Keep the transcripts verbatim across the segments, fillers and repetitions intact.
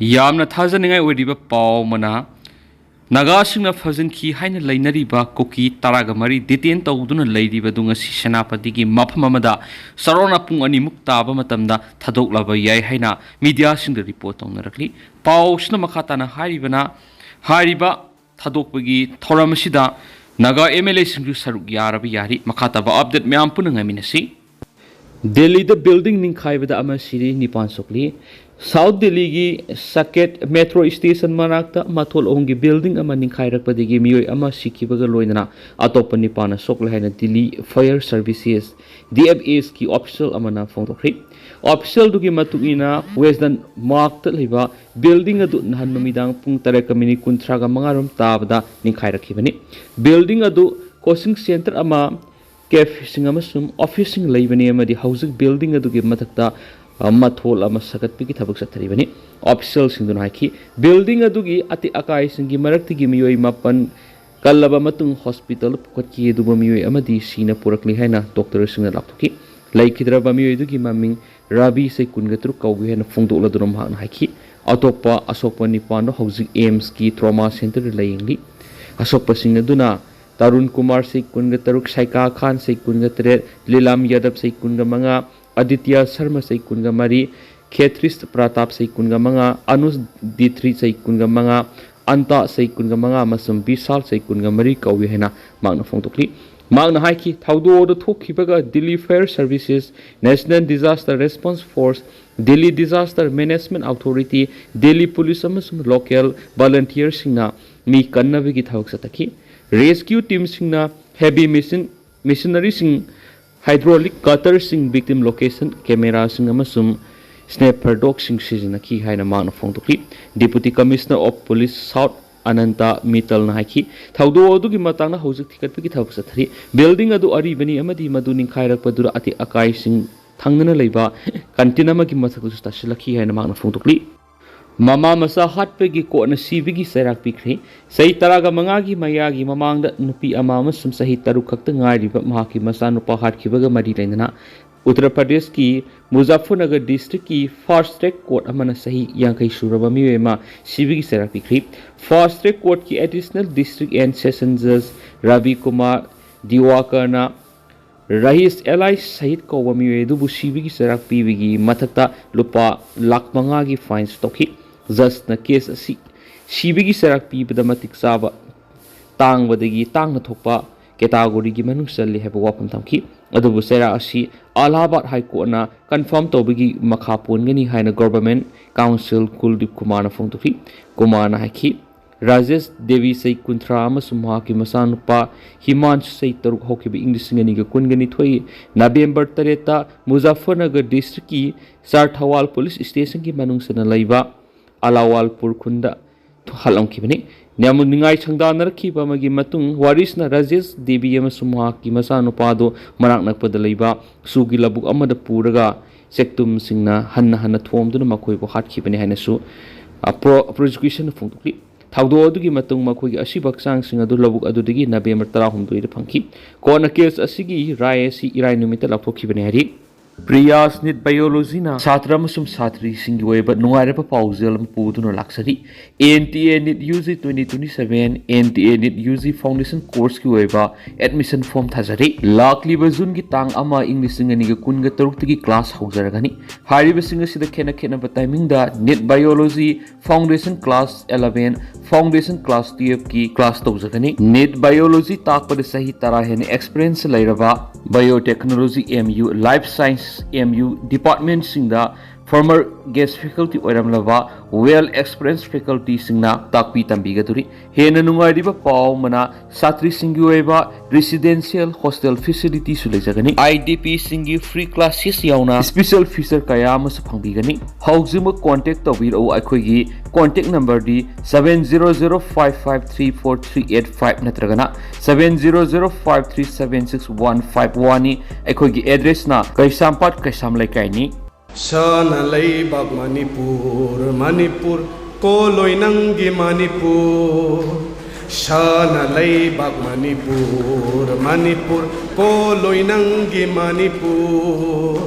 ꯌꯥꯝꯅ ꯊꯥꯖꯅꯤꯡꯉꯥꯏ ꯑꯣꯏꯔꯤꯕ ꯄꯥꯎ ꯑꯃꯅ, ꯅꯥꯒꯥꯁꯤꯡꯅ ꯐꯥꯖꯤꯟꯈꯤ ꯍꯥꯏꯅ ꯂꯩꯅꯔꯤꯕ ꯀꯨꯀꯤ ꯇꯔꯥꯒ ꯃꯔꯤ detain ꯇꯧꯗꯨꯅ ꯂꯩꯔꯤꯕꯗꯨ ꯉꯁꯤ ꯁꯦꯅꯥꯄꯇꯤꯒꯤ ꯃꯐꯝ ꯑꯃꯗ ꯆꯔꯣꯅ ꯄꯨꯡ ꯑꯅꯤꯃꯨꯛ ꯇꯥꯕ ꯃꯇꯝꯗ ꯊꯥꯗꯣꯛꯂꯕ ꯌꯥꯏ ꯍꯥꯏꯅ ꯃꯤꯗꯤꯌꯥꯁꯤꯡꯗ ꯔꯤꯄꯣꯔꯠ ꯇꯧꯅꯔꯛꯂꯤ꯫ ꯄꯥꯎꯁꯤꯅ ꯃꯈꯥ ꯇꯥꯅ ꯍꯥꯏꯔꯤꯕꯅ, ꯍꯥꯏꯔꯤꯕ ꯊꯥꯗꯣꯛꯄꯒꯤ ꯊꯧꯔꯝ ꯑꯁꯤꯗ ꯅꯥꯒꯥ MLAꯁꯤꯡꯁꯨ ꯁꯔꯨꯛ ꯌꯥꯔꯕ ꯌꯥꯔꯤ꯫ ꯃꯈꯥ ꯇꯥꯕ update ꯃꯌꯥꯝ ꯄꯨꯟꯅ ꯉꯥꯏꯃꯤꯟꯅꯁꯤ꯫ ꯗꯦꯜꯂꯤꯗ building ꯅꯤꯡꯈꯥꯏꯕꯗ ꯑꯃ ꯁꯤꯔꯤ, ꯅꯤꯄꯥꯟ ꯁꯣꯛꯂꯤ꯫ ꯁꯥꯎꯠ ꯗꯦꯜꯂꯤꯒꯤ ꯁꯀꯦꯠ ꯃꯦꯇ꯭ꯔꯣ ꯁ꯭ꯇꯦꯁꯟ ꯃꯅꯥꯛꯇ ꯃꯊꯣꯜ ꯑꯍꯨꯝꯒꯤ building ꯑꯃ ꯅꯤꯡꯈꯥꯏꯔꯛꯄꯗꯒꯤ ꯃꯤꯑꯣꯏ ꯑꯃ ꯁꯤꯈꯤꯕꯒ ꯂꯣꯏꯅꯅ ꯑꯇꯣꯞꯄ ꯅꯤꯄꯥꯟꯅ ꯁꯣꯛꯂꯦ ꯍꯥꯏꯅ ꯗꯤꯜꯂꯤ Fire Services, DFSꯀꯤ official ꯑꯃꯅ ꯐꯣꯡꯗꯣꯛꯈ꯭ꯔꯤ꯫ Officialꯗꯨꯒꯤ ꯃꯇꯨꯡ ꯏꯟꯅ ꯋꯦꯁꯇꯔꯟ ꯃꯥꯔꯛꯇ ꯂꯩꯕ building ꯑꯗꯨ ꯅꯍꯥꯟ ꯅꯨꯃꯤꯗꯥꯡ ꯄꯨꯡ ꯇꯔꯦꯠꯀ ꯃꯤꯅꯤꯠ ꯀꯨꯟꯊ꯭ꯔꯥꯒ ꯃꯉꯥ ꯔꯣꯝ ꯇꯥꯕꯗ ꯅꯤꯡꯈꯥꯏꯔꯛꯈꯤꯕꯅꯤ꯫ Building ꯑꯗꯨ coaching centre ꯑꯃ, cafeꯁꯤꯡ ꯑꯃꯁꯨꯡ officeꯁꯤꯡ ꯂꯩꯕꯅꯤ ꯑꯃꯗꯤ ꯍꯧꯖꯤꯛ building ꯑꯗꯨꯒꯤ ꯃꯊꯛꯇ, ꯑ, ꯃꯊꯣꯜ ꯑꯃ ꯁꯥꯒꯠꯄꯒꯤ ꯊꯕꯛ ꯆꯠꯊꯔꯤꯕꯅꯤ꯫ Officialꯁꯤꯡꯗꯨꯅ ꯍꯥꯏꯈꯤ, building ꯑꯗꯨꯒꯤ ꯑꯇꯦꯛ ꯑꯀꯥꯏꯁꯤꯡꯒꯤ ꯃꯔꯛꯇꯒꯤ ꯃꯤꯑꯣꯏ ꯃꯥꯄꯟ ꯀꯜꯂꯕ ꯃꯇꯨꯡ hospital ꯄꯨꯈꯠꯈꯤ, ꯑꯗꯨꯕꯨ ꯃꯤꯑꯣꯏ ꯑꯃꯗꯤ ꯁꯤꯅ ꯄꯨꯔꯛꯂꯤ ꯍꯥꯏꯅ doctorꯁꯤꯡꯅ ꯂꯥꯎꯊꯣꯛꯈꯤ꯫ ꯂꯩꯈꯤꯗ꯭ꯔꯕ ꯃꯤꯑꯣꯏꯗꯨꯒꯤ ꯃꯃꯤꯡ ꯔꯥꯕꯤ, ꯆꯍꯤ ꯀꯨꯟꯒ ꯇꯔꯨꯛ ꯀꯧꯏ ꯍꯥꯏꯅ ꯐꯣꯡꯗꯣꯛꯂꯗꯨꯅ ꯃꯍꯥꯛꯅ ꯍꯥꯏꯈꯤ꯫ ꯑꯇꯣꯞꯄ ꯑꯁꯣꯛꯄ ꯅꯤꯄꯥꯟꯗꯣ ꯍꯧꯖꯤꯛ AIIMSꯀꯤ trauma centreꯗ ꯂꯥꯌꯦꯡꯂꯤ꯫ ꯑꯁꯣꯛꯄꯁꯤꯡ ꯑꯗꯨꯅ ꯇꯔꯨꯟ ꯀꯨꯃꯥꯔ, ꯆꯍꯤ ꯀꯨꯟꯒ ꯇꯔꯨꯛ, ꯁꯥꯏꯀꯥ ꯈꯥꯟ, ꯆꯍꯤ ꯀꯨꯟꯒ ꯇꯔꯦꯠ, ꯂꯤꯂꯥꯝ ꯌꯥꯗꯕ, ꯆꯍꯤ ꯀꯨꯟꯒ ꯃꯉꯥ, ꯑꯗꯤꯇ꯭ꯌ ꯁꯔꯃ, ꯆꯍꯤ ꯀꯨꯟꯒ ꯃꯔꯤ, ꯈꯦꯇ꯭ꯔꯤꯁ ꯄ꯭ꯔꯇꯥꯞ, ꯆꯍꯤ ꯀꯨꯟꯒ ꯃꯉꯥ, ꯑꯅꯨꯖ ꯗꯤꯊ꯭ꯔꯤ, ꯆꯍꯤ ꯀꯨꯟꯒ ꯃꯉꯥ, ꯑꯟꯇꯥ, ꯆꯍꯤ ꯀꯨꯟꯒ ꯃꯉꯥ ꯑꯃꯁꯨꯡ ꯕꯤꯁꯥꯜ, ꯆꯍꯤ ꯀꯨꯟꯒ ꯃꯔꯤ ꯀꯧꯏ ꯍꯥꯏꯅ ꯃꯍꯥꯛꯅ ꯐꯣꯡꯗꯣꯛꯂꯤ꯫ ꯃꯍꯥꯛꯅ ꯍꯥꯏꯈꯤ, ꯊꯧꯗꯣꯛ ꯑꯗꯨ ꯊꯣꯛꯈꯤꯕꯒ Delhi Fire Services, National Disaster Response Force, Delhi Disaster Management Authority, Delhi Police ꯑꯃꯁꯨꯡ local volunteerꯁꯤꯡꯅ ꯃꯤ ꯀꯟꯅꯕꯒꯤ ꯊꯕꯛ ꯆꯠꯊꯈꯤ꯫ Rescue teamꯁꯤꯡꯅ heavy machine, machineryꯁꯤꯡ, hydraulic cutterꯁꯤꯡ, victim location cameraꯁꯤꯡ ꯑꯃꯁꯨꯡ sniper dogꯁꯤꯡ ꯁꯤꯖꯤꯟꯅꯈꯤ ꯍꯥꯏꯅ ꯃꯍꯥꯛꯅ ꯐꯣꯡꯗꯣꯛꯈꯤ꯫ Deputy Commissioner of Police South ꯑꯅꯟꯇ ꯃꯤꯇꯜꯅ ꯍꯥꯏꯈꯤ, ꯊꯧꯗꯣꯛ ꯑꯗꯨꯒꯤ ꯃꯇꯥꯡꯗ ꯍꯧꯖꯤꯛ ꯊꯤꯒꯠꯄꯒꯤ ꯊꯕꯛ ꯆꯠꯊꯔꯤ꯫ Building ꯑꯗꯨ ꯑꯔꯤꯕꯅꯤ ꯑꯃꯗꯤ ꯃꯗꯨ ꯅꯤꯡꯈꯥꯏꯔꯛꯄꯗꯨꯗ ꯑꯇꯦꯛ ꯑꯀꯥꯏꯁꯤꯡ ꯊꯪꯅꯅ ꯂꯩꯕ canteen ꯑꯃꯒꯤ ꯃꯊꯛꯇꯁꯨ ꯇꯥꯁꯤꯜꯂꯛꯈꯤ ꯍꯥꯏꯅ ꯃꯍꯥꯛꯅ ꯐꯣꯡꯗꯣꯛꯂꯤ꯫ ꯃꯃꯥ ꯃꯆꯥ ꯍꯥꯠꯄꯒꯤ ꯀꯣꯛꯅ ꯁꯤꯕꯒꯤ ꯆꯩꯔꯥꯛ ꯄꯤꯈ꯭ꯔꯦ꯫ ꯆꯍꯤ ꯇꯔꯥꯒ ꯃꯉꯥꯒꯤ ꯃꯌꯥꯒꯤ ꯃꯃꯥꯡꯗ ꯅꯨꯄꯤ ꯑꯃ ꯑꯃꯁꯨꯡ ꯆꯍꯤ ꯇꯔꯨꯛ ꯈꯛꯇ ꯉꯥꯏꯔꯤꯕ ꯃꯍꯥꯛꯀꯤ ꯃꯆꯥꯅꯨꯄꯥ ꯍꯥꯠꯈꯤꯕꯒ ꯃꯔꯤ ꯂꯩꯅꯅ ꯎꯠꯇꯔ ꯄ꯭ꯔꯗꯦꯁꯀꯤ ꯃꯨꯖꯥꯐꯔꯅꯒꯔ ꯗꯤꯁꯇ꯭ꯔꯤꯛꯀꯤ ꯐꯥꯁꯠ ꯇ꯭ꯔꯦꯛ ꯀꯣꯔꯠ ꯑꯃꯅ ꯆꯍꯤ ꯌꯥꯡꯈꯩ ꯁꯨꯔꯕ ꯃꯤꯑꯣꯏ ꯑꯃ ꯁꯤꯕꯒꯤ ꯆꯩꯔꯥꯛ ꯄꯤꯈ꯭ꯔꯤ꯫ ꯐꯥꯁꯠ ꯇ꯭ꯔꯦꯛ ꯀꯣꯔꯠꯀꯤ ꯑꯦꯗꯤꯁꯅꯦꯜ ꯗꯤꯁꯇ꯭ꯔꯤꯛ ꯑꯦꯟ ꯁꯦꯁꯟ ꯖꯖ ꯔꯕꯤ ꯀꯨꯃꯥꯔ ꯗꯤꯋꯥꯀꯔꯅ ꯔꯍꯤꯁ ꯑꯦꯂꯥꯏꯁ ꯁꯍꯤꯗ ꯀꯧꯕ ꯃꯤꯑꯣꯏ ꯑꯗꯨꯕꯨ ꯁꯤꯕꯒꯤ ꯆꯩꯔꯥꯛ ꯄꯤꯕꯒꯤ ꯃꯊꯛꯇ ꯂꯨꯄꯥ ꯂꯥꯈ ꯃꯉꯥꯒꯤ ꯐꯥꯏꯟꯁꯨ ꯇꯧꯈꯤ꯫ ꯖꯖꯅ ꯀꯦꯁ ꯑꯁꯤ ꯁꯤꯕꯒꯤ ꯆꯩꯔꯥꯛ ꯄꯤꯕꯗ ꯃꯇꯤꯛ ꯆꯥꯕ ꯇꯥꯡꯕꯗꯒꯤ ꯇꯥꯡꯅ ꯊꯣꯛꯄ ꯀꯦꯇꯥꯒꯣꯔꯤꯒꯤ ꯃꯅꯨꯡ ꯆꯜꯂꯤ ꯍꯥꯏꯕ ꯋꯥꯐꯝ ꯊꯝꯈꯤ꯫ ꯑꯗꯨꯕꯨ ꯆꯩꯔꯥꯛ ꯑꯁꯤ ꯑꯂꯥꯍꯥꯕꯥꯗ ꯍꯥꯏ ꯀꯣꯔꯠꯅ ꯀꯟꯐꯥꯔꯝ ꯇꯧꯕꯒꯤ ꯃꯈꯥ ꯄꯣꯟꯒꯅꯤ ꯍꯥꯏꯅ ꯒꯣꯚꯔꯟꯃꯦꯟꯠ ꯀꯥꯎꯟꯁꯤꯜ ꯀꯨꯜꯗꯤꯞ ꯀꯨꯃꯥꯔꯅ ꯐꯣꯡꯗꯣꯛꯈꯤ꯫ ꯀꯨꯃꯥꯔꯅ ꯍꯥꯏꯈꯤ, ꯔꯥꯖꯦꯁ ꯗꯦꯕꯤ, ꯆꯍꯤ ꯀꯨꯟꯊ꯭ꯔꯥ, ꯑꯃꯁꯨꯡ ꯃꯍꯥꯛꯀꯤ ꯃꯆꯥꯅꯨꯄꯥ ꯍꯤꯃꯥꯟꯁꯨ, ꯆꯍꯤ ꯇꯔꯨꯛ, ꯍꯧꯈꯤꯕ ꯏꯪ ꯂꯤꯁꯤꯡ ꯑꯅꯤꯒ ꯀꯨꯟꯒ ꯅꯤꯊꯣꯏ ꯅꯕꯦꯝꯕꯔ ꯇꯔꯦꯠꯇ ꯃꯨꯖꯥꯐꯔꯅꯒꯔ ꯗꯤꯁꯇ꯭ꯔꯤꯛꯀꯤ ꯆꯥꯔꯊꯋꯥꯜ ꯄꯨꯂꯤꯁ ꯁ꯭ꯇꯦꯁꯟꯒꯤ ꯃꯅꯨꯡ ꯆꯟꯅ ꯂꯩꯕ ꯑꯂꯥꯋꯥꯜꯄꯨꯔ ꯈꯨꯟꯗ ꯍꯥꯠꯂꯝꯈꯤꯕꯅꯤ꯫ ꯌꯥꯝꯅ ꯅꯤꯡꯉꯥꯏ ꯁꯪꯗꯥꯅꯔꯛꯈꯤꯕ ꯑꯃꯒꯤ ꯃꯇꯨꯡ, ꯋꯥꯔꯤꯁꯅ ꯔꯥꯖꯦꯁ ꯗꯦꯕꯤ ꯑꯃꯁꯨꯡ ꯃꯍꯥꯛꯀꯤ ꯃꯆꯥꯅꯨꯄꯥꯗꯨ ꯃꯅꯥꯛ ꯅꯛꯄꯗ ꯂꯩꯕ ꯁꯨꯒꯤ ꯂꯧꯕꯨꯛ ꯑꯃꯗ ꯄꯨꯔꯒ ꯆꯦꯛꯇꯨꯝꯁꯤꯡꯅ ꯍꯟꯅ ꯍꯟꯅ ꯊꯣꯝꯗꯨꯅ ꯃꯈꯣꯏꯕꯨ ꯍꯥꯠꯈꯤꯕꯅꯤ ꯍꯥꯏꯅꯁꯨ, ꯑ, ꯄ꯭ꯔꯣ-, ꯄ꯭ꯔꯣꯁꯤꯀ꯭ꯌꯨꯁꯟꯅ ꯐꯣꯡꯗꯣꯛꯂꯤ꯫ ꯊꯧꯗꯣꯛ ꯑꯗꯨꯒꯤ ꯃꯇꯨꯡ ꯃꯈꯣꯏꯒꯤ ꯑꯁꯤꯕ ꯍꯛꯆꯥꯡꯁꯤꯡ ꯑꯗꯨ ꯂꯧꯕꯨꯛ ꯑꯗꯨꯗꯒꯤ ꯅꯕꯦꯝꯕꯔ ꯇꯔꯥꯍꯨꯝꯗꯣꯏꯗ ꯐꯪꯈꯤ꯫ ꯀꯣꯔꯠꯅ ꯀꯦꯁ ꯑꯁꯤꯒꯤ ꯔꯥꯏ ꯑꯁꯤ ꯏꯔꯥꯏ ꯅꯨꯃꯤꯠꯇ ꯂꯥꯎꯊꯣꯛꯈꯤꯕꯅꯤ ꯍꯥꯏꯔꯤ꯫ ꯄ꯭ꯔꯤꯌꯥꯁ ꯅꯤꯠ ꯕꯥꯏꯑꯣꯂꯣꯖꯤꯅ ꯁꯥꯇ꯭ꯔ ꯑꯃꯁꯨꯡ ꯁꯥꯇ꯭ꯔꯤꯁꯤꯡꯒꯤ ꯑꯣꯏꯕ ꯅꯨꯡꯉꯥꯏꯔꯕ ꯄꯥꯎꯖꯦꯜ ꯑꯃ ꯄꯨꯗꯨꯅ ꯂꯥꯛꯆꯔꯤ꯫ N T A NEET U G twenty twenty seven, N T A NEET U G foundation ꯀꯣꯔꯁꯀꯤ ꯑꯣꯏꯕ ꯑꯦꯗꯃꯤꯁꯟ ꯐꯣꯔꯝ ꯊꯥꯖꯔꯤ꯫ ꯂꯥꯛꯂꯤꯕ ꯖꯨꯟꯒꯤ ꯇꯥꯡ ꯑꯃ, ꯏꯪ ꯂꯤꯁꯤꯡ ꯑꯅꯤꯒ ꯀꯨꯟꯒ ꯇꯔꯨꯛꯇꯒꯤ ꯀ꯭ꯂꯥꯁ ꯍꯧꯖꯔꯒꯅꯤ꯫ ꯍꯥꯏꯔꯤꯕꯁꯤꯡ ꯑꯁꯤꯗ ꯈꯦꯠꯅ ꯈꯦꯠꯅꯕ ꯇꯥꯏꯃꯤꯡꯗ NEET biology foundation class eleven, foundation class twelve ꯀꯤ ꯀ꯭ꯂꯥꯁ ꯇꯧꯖꯒꯅꯤ꯫ ꯅꯤꯠ ꯕꯥꯏꯑꯣꯂꯣꯖꯤ ꯇꯥꯛꯄꯗ ꯆꯍꯤ ꯇꯔꯥ ꯍꯦꯟꯅ ꯑꯦꯛꯁꯄꯤꯔꯤꯌꯦꯟꯁ ꯂꯩꯔꯕ biotechnology M U, life science M U ꯗꯤꯄꯥꯔꯠꯃꯦꯟꯠꯁꯤꯡꯗ ꯐꯣꯔꯃꯔ ꯒꯦꯁ ꯐꯦꯀꯜꯇꯤ ꯑꯣꯏꯔꯝꯂꯕ ꯋꯦꯜ ꯑꯦꯛꯁꯄꯤꯔꯤꯌꯦꯟꯁ ꯐꯦꯀꯜꯇꯤꯁꯤꯡꯅ ꯇꯥꯛꯄꯤ ꯇꯝꯕꯤꯒꯗꯧꯔꯤ꯫ ꯍꯦꯟꯅ ꯅꯨꯡꯉꯥꯏꯔꯤꯕ ꯄꯥꯎ ꯑꯃꯅ, ꯁꯥꯇ꯭ꯔꯤꯁꯤꯡꯒꯤ ꯑꯣꯏꯕ ꯔꯤꯁꯤꯗꯦꯟꯁꯤꯌꯦꯜ ꯍꯣꯁꯇꯦꯜ ꯐꯦꯁꯤꯂꯤꯇꯤꯁꯨ ꯂꯩꯖꯒꯅꯤ꯫ ꯑꯥꯏ ꯗꯤ ꯄꯤꯁꯤꯡꯒꯤ ꯐ꯭ꯔꯤ ꯀ꯭ꯂꯥꯁꯦꯁ ꯌꯥꯎꯅ ꯁ꯭ꯄꯦꯁꯦꯜ ꯐꯤꯆꯔ ꯀꯌꯥ ꯑꯃꯁꯨ ꯐꯪꯕꯤꯒꯅꯤ꯫ ꯍꯧꯖꯤꯛꯃꯛ ꯀꯣꯟꯇꯦꯛ ꯇꯧꯕꯤꯔꯛꯎ꯫ ꯑꯩꯈꯣꯏꯒꯤ contact ꯅꯝꯕꯔꯗꯤ seven zero zero five five three four three eight five ꯅꯠꯇ꯭ꯔꯒꯅ seven zero zero five three seven six one five one ꯅꯤ꯫ ꯑꯩꯈꯣꯏꯒꯤ ꯑꯦꯗ꯭ꯔꯦꯁꯅ ꯀꯩꯁꯥꯝꯄꯥꯠ ꯀꯩꯁꯥꯝ ꯂꯩꯀꯥꯏꯅꯤ꯫ ꯁꯅꯥ ꯂꯩꯕꯥꯛ ꯃꯅꯤꯄꯨꯔ, ꯃꯅꯤꯄꯨꯔ, ꯀꯣꯂꯣꯏ ꯅꯪꯒꯤ ꯃꯅꯤꯄꯨꯔ꯫ ꯁꯅꯥ ꯂꯩꯕꯥꯛ ꯃꯅꯤꯄꯨꯔ, ꯃꯅꯤꯄꯨꯔ, ꯀꯣꯂꯣꯏ ꯅꯪꯒꯤ ꯃꯅꯤꯄꯨꯔ꯫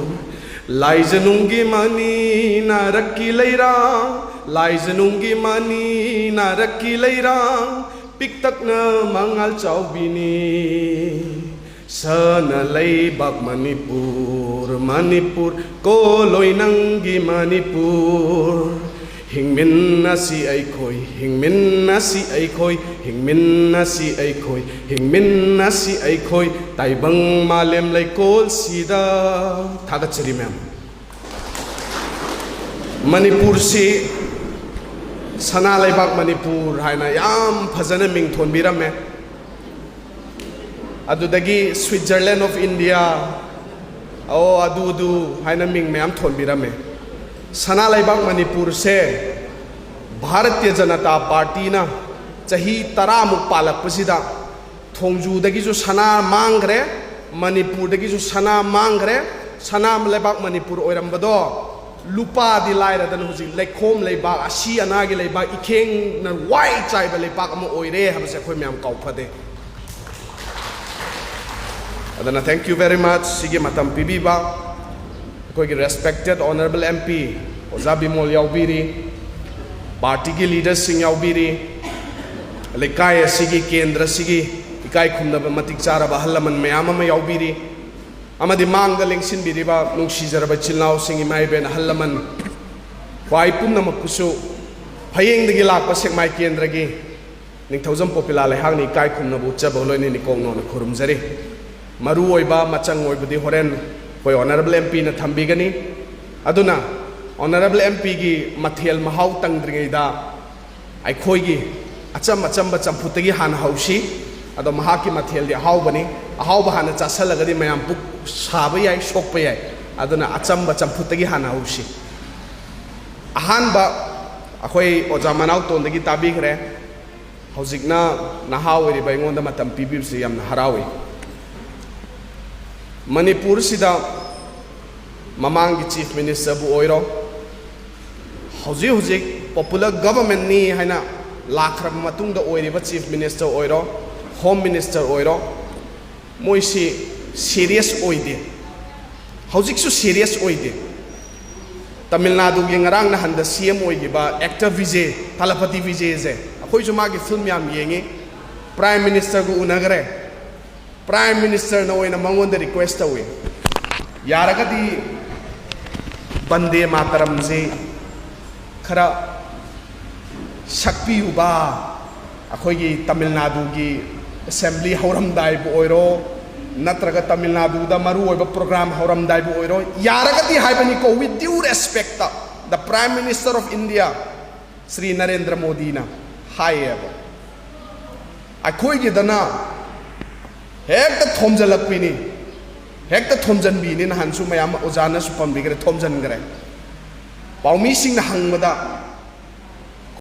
ꯂꯥꯏꯖꯅꯨꯡꯒꯤ ꯃꯅꯤ ꯅꯥꯔꯛꯀꯤ ꯂꯩꯔꯥꯡ, ꯂꯥꯏꯖꯅꯨꯡꯒꯤ ꯃꯅꯤ ꯅꯥꯔꯛꯀꯤ ꯂꯩꯔꯥꯡ, ꯄꯤꯛꯇꯛꯅ ꯃꯉꯥꯜ ꯆꯥꯎꯕꯤꯅꯤ꯫ ꯁꯅꯥ ꯂꯩꯕꯥꯛ ꯃꯅꯤꯄꯨꯔ, ꯃꯅꯤꯄꯨꯔ, ꯀꯣꯂꯣꯏ ꯅꯪꯒꯤ ꯃꯅꯤꯄꯨꯔ꯫ ꯍꯤꯡꯃꯤꯟꯅꯁꯤ ꯑꯩꯈꯣꯏ, ꯍꯤꯡꯃꯤꯟꯅꯁꯤ ꯑꯩꯈꯣꯏ, ꯍꯤꯡꯃꯤꯟꯅꯁꯤ ꯑꯩꯈꯣꯏ, ꯍꯤꯡꯃꯤꯟꯅꯁꯤ ꯑꯩꯈꯣꯏ, ꯇꯥꯏꯕꯪ ꯃꯥꯂꯦꯝ ꯂꯩꯀꯣꯜꯁꯤꯗ꯫ ꯊꯥꯒꯠꯆꯔꯤ ꯃꯌꯥꯝ꯫ ꯃꯅꯤꯄꯨꯔꯁꯤ ꯁꯅꯥ ꯂꯩꯕꯥꯛ ꯃꯅꯤꯄꯨꯔ ꯍꯥꯏꯅ ꯌꯥꯝ ꯐꯖꯅ ꯃꯤꯡ ꯊꯣꯟꯕꯤꯔꯝꯃꯦ꯫ ꯑꯗꯨꯗꯒꯤ Switzerland of India, ꯑꯣ, ꯑꯗꯨ ꯑꯗꯨ ꯍꯥꯏꯅ ꯃꯤꯡ ꯃꯌꯥꯝ ꯊꯣꯟꯕꯤꯔꯝꯃꯦ꯫ ꯁꯅꯥ ꯂꯩꯕꯥꯛ ꯃꯅꯤꯄꯨꯔꯁꯦ ꯚꯥꯔꯇꯤꯌ ꯖꯅꯇꯥ ꯄꯥꯔꯇꯤꯅ ꯆꯍꯤ ꯇꯔꯥꯃꯨꯛ ꯄꯥꯜꯂꯛꯄꯁꯤꯗ ꯊꯣꯡꯖꯨꯗꯒꯤꯁꯨ ꯁꯅꯥ ꯃꯥꯡꯈ꯭ꯔꯦ, ꯃꯅꯤꯄꯨꯔꯗꯒꯤꯁꯨ ꯁꯅꯥ ꯃꯥꯡꯈ꯭ꯔꯦ꯫ ꯁꯅꯥ ꯂꯩꯕꯥꯛ ꯃꯅꯤꯄꯨꯔ ꯑꯣꯏꯔꯝꯕꯗꯣ ꯂꯨꯄꯥꯗꯤ ꯂꯥꯏꯔꯗꯅ ꯍꯧꯖꯤꯛ ꯂꯩꯈꯣꯝ ꯂꯩꯕꯥꯛ, ꯑꯁꯤ ꯑꯅꯥꯒꯤ ꯂꯩꯕꯥꯛ, ꯏꯈꯦꯡꯅ ꯋꯥꯏ ꯆꯥꯏꯕ ꯂꯩꯕꯥꯛ ꯑꯃ ꯑꯣꯏꯔꯦ ꯍꯥꯏꯕꯁꯦ ꯑꯩꯈꯣꯏ ꯃꯌꯥꯝ ꯀꯥꯎꯐꯗꯦ꯫ ꯑꯗꯨꯅ thank you very much ꯁꯤꯒꯤ ꯃꯇꯝ ꯄꯤꯕꯤꯕ ꯑꯩꯈꯣꯏꯒꯤ respected honourable M P ꯑꯣꯖꯥ ꯕꯤꯃꯣꯜ ꯌꯥꯎꯕꯤꯔꯤ, ꯄꯥꯔꯇꯤꯒꯤ ꯂꯤꯗꯔꯁꯤꯡ ꯌꯥꯎꯕꯤꯔꯤ, ꯂꯩꯀꯥꯏ ꯑꯁꯤꯒꯤ ꯀꯦꯟꯗ꯭ꯔꯁꯤꯒꯤ ꯏꯀꯥꯏ ꯈꯨꯝꯅꯕ ꯃꯇꯤꯛ ꯆꯥꯔꯕ ꯑꯍꯜ ꯂꯃꯟ ꯃꯌꯥꯝ ꯑꯃ ꯌꯥꯎꯕꯤꯔꯤ, ꯑꯃꯗꯤ ꯃꯥꯡꯗ ꯂꯦꯡꯁꯤꯟꯕꯤꯔꯤꯕ ꯅꯨꯡꯁꯤꯖꯔꯕ ꯏꯆꯤꯜ ꯏꯅꯥꯎꯁꯤꯡ, ꯏꯃꯥ ꯏꯕꯦꯟ, ꯑꯍꯜ ꯂꯃꯟ, ꯈ꯭ꯋꯥꯏ ꯄꯨꯝꯅꯃꯛꯄꯨꯁꯨ ꯐꯌꯦꯡꯗꯒꯤ ꯂꯥꯛꯄ ꯁꯦꯛꯃꯥꯏ ꯀꯦꯟꯗ꯭ꯔꯒꯤ ꯅꯤꯡꯊꯧꯖꯝ ꯄꯣꯄꯤꯂꯥ ꯂꯩꯍꯥꯛꯅ ꯏꯀꯥꯏ ꯈꯨꯝꯅꯕ ꯎꯠꯆꯕ ꯂꯣꯏꯅꯅ ꯏꯀꯣꯛ ꯅꯧꯅ ꯈꯨꯔꯨꯝꯖꯔꯤ꯫ ꯃꯔꯨ ꯑꯣꯏꯕ ꯃꯆꯪ ꯑꯣꯏꯕꯗꯤ ꯍꯣꯔꯦꯟ ꯑꯩꯈꯣꯏ honourable M P ꯅ ꯊꯝꯕꯤꯒꯅꯤ꯫ ꯑꯗꯨꯅ honourable M P ꯒꯤ ꯃꯊꯦꯜ ꯃꯍꯥꯎ ꯇꯪꯗ꯭ꯔꯤꯉꯩꯗ ꯑꯩꯈꯣꯏꯒꯤ ꯑꯆꯝ ꯑꯆꯝꯕ ꯆꯝꯐꯨꯠꯇꯒꯤ ꯍꯥꯟꯅ ꯍꯧꯁꯤ꯫ ꯑꯗꯣ ꯃꯍꯥꯛꯀꯤ ꯃꯊꯦꯜꯗꯤ ꯑꯍꯥꯎꯕꯅꯤ꯫ ꯑꯍꯥꯎꯕ ꯍꯥꯟꯅ ꯆꯥꯁꯤꯜꯂꯒꯗꯤ ꯃꯌꯥꯝ ꯄꯨꯛ ꯁꯥꯕ ꯌꯥꯏ, ꯁꯣꯛꯄ ꯌꯥꯏ꯫ ꯑꯗꯨꯅ ꯑꯆꯝꯕ ꯆꯝꯐꯨꯠꯇꯒꯤ ꯍꯥꯟꯅ ꯍꯧꯁꯤ꯫ ꯑꯍꯥꯟꯕ ꯑꯩꯈꯣꯏ ꯑꯣꯖꯥ ꯃꯅꯥꯎꯇꯣꯟꯗꯒꯤ ꯇꯥꯕꯤꯈ꯭ꯔꯦ꯫ ꯍꯧꯖꯤꯛꯅ ꯅꯍꯥ ꯑꯣꯏꯔꯤꯕ ꯑꯩꯉꯣꯟꯗ ꯃꯇꯝ ꯄꯤꯕꯤꯕꯁꯤ ꯌꯥꯝꯅ ꯍꯔꯥꯎꯏ꯫ ꯃꯅꯤꯄꯨꯔꯁꯤꯗ ꯃꯃꯥꯡꯒꯤ Chief Minister ꯕꯨ ꯑꯣꯏꯔꯣ, ꯍꯧꯖꯤꯛ ꯍꯧꯖꯤꯛ popular government ꯅꯤ ꯍꯥꯏꯅ ꯂꯥꯛꯈ꯭ꯔꯕ ꯃꯇꯨꯡꯗ ꯑꯣꯏꯔꯤꯕ Chief Minister ꯑꯣꯏꯔꯣ, Home Minister ꯑꯣꯏꯔꯣ, ꯃꯣꯏꯁꯤ serious ꯑꯣꯏꯗꯦ, ꯍꯧꯖꯤꯛꯁꯨ serious ꯑꯣꯏꯗꯦ꯫ ꯇꯥꯃꯤꯜ ꯅꯥꯗꯨꯒꯤ ꯉꯔꯥꯡ ꯅꯍꯥꯟꯗ C M ꯑꯣꯏꯈꯤꯕ actor ꯕꯤꯖꯦ, ꯊꯂꯄꯇꯤ ꯕꯤꯖꯦꯁꯦ, ꯑꯩꯈꯣꯏꯁꯨ ꯃꯥꯒꯤ film ꯌꯥꯝ ꯌꯦꯡꯉꯤ, Prime Ministerꯒ ꯎꯅꯈ꯭ꯔꯦ꯫ Prime Ministerꯅ ꯑꯣꯏꯅ ꯃꯉꯣꯟꯗ request ꯇꯧꯏ, ꯌꯥꯔꯒꯗꯤ ꯕꯟꯗꯦ ꯃꯥꯇꯔꯝꯁꯤ ꯈꯔ ꯁꯛꯄꯤꯌꯨꯕ, ꯑꯩꯈꯣꯏꯒꯤ ꯇꯥꯃꯤꯜ ꯅꯥꯗꯨꯒꯤ assembly ꯍꯧꯔꯝꯗꯥꯏꯕꯨ ꯑꯣꯏꯔꯣ, ꯅꯠꯇ꯭ꯔꯒ ꯇꯥꯃꯤꯜ ꯅꯥꯗꯨꯗ ꯃꯔꯨꯑꯣꯏꯕ program ꯍꯧꯔꯝꯗꯥꯏꯕꯨ ꯑꯣꯏꯔꯣ, ꯌꯥꯔꯒꯗꯤ ꯍꯥꯏꯕꯅꯤꯀꯣ, with due respect, the Prime Minister of India, Shri Narendra ꯃꯣꯗꯤꯅ ꯍꯥꯏꯌꯦꯕ꯫ ꯑꯩꯈꯣꯏꯒꯤꯗꯅ ꯍꯦꯛꯇ ꯊꯣꯝꯖꯤꯜꯂꯛꯄꯤꯅꯤ, ꯍꯦꯛꯇ ꯊꯣꯝꯖꯤꯟꯕꯤꯅꯤ꯫ ꯅꯍꯥꯟꯁꯨ ꯃꯌꯥꯝ ꯑꯣꯖꯥꯅꯁꯨ ꯄꯟꯕꯤꯈ꯭ꯔꯦ, ꯊꯣꯝꯖꯤꯟꯈ꯭ꯔꯦ꯫ ꯄꯥꯎꯃꯤꯁꯤꯡꯅ ꯍꯪꯕꯗ,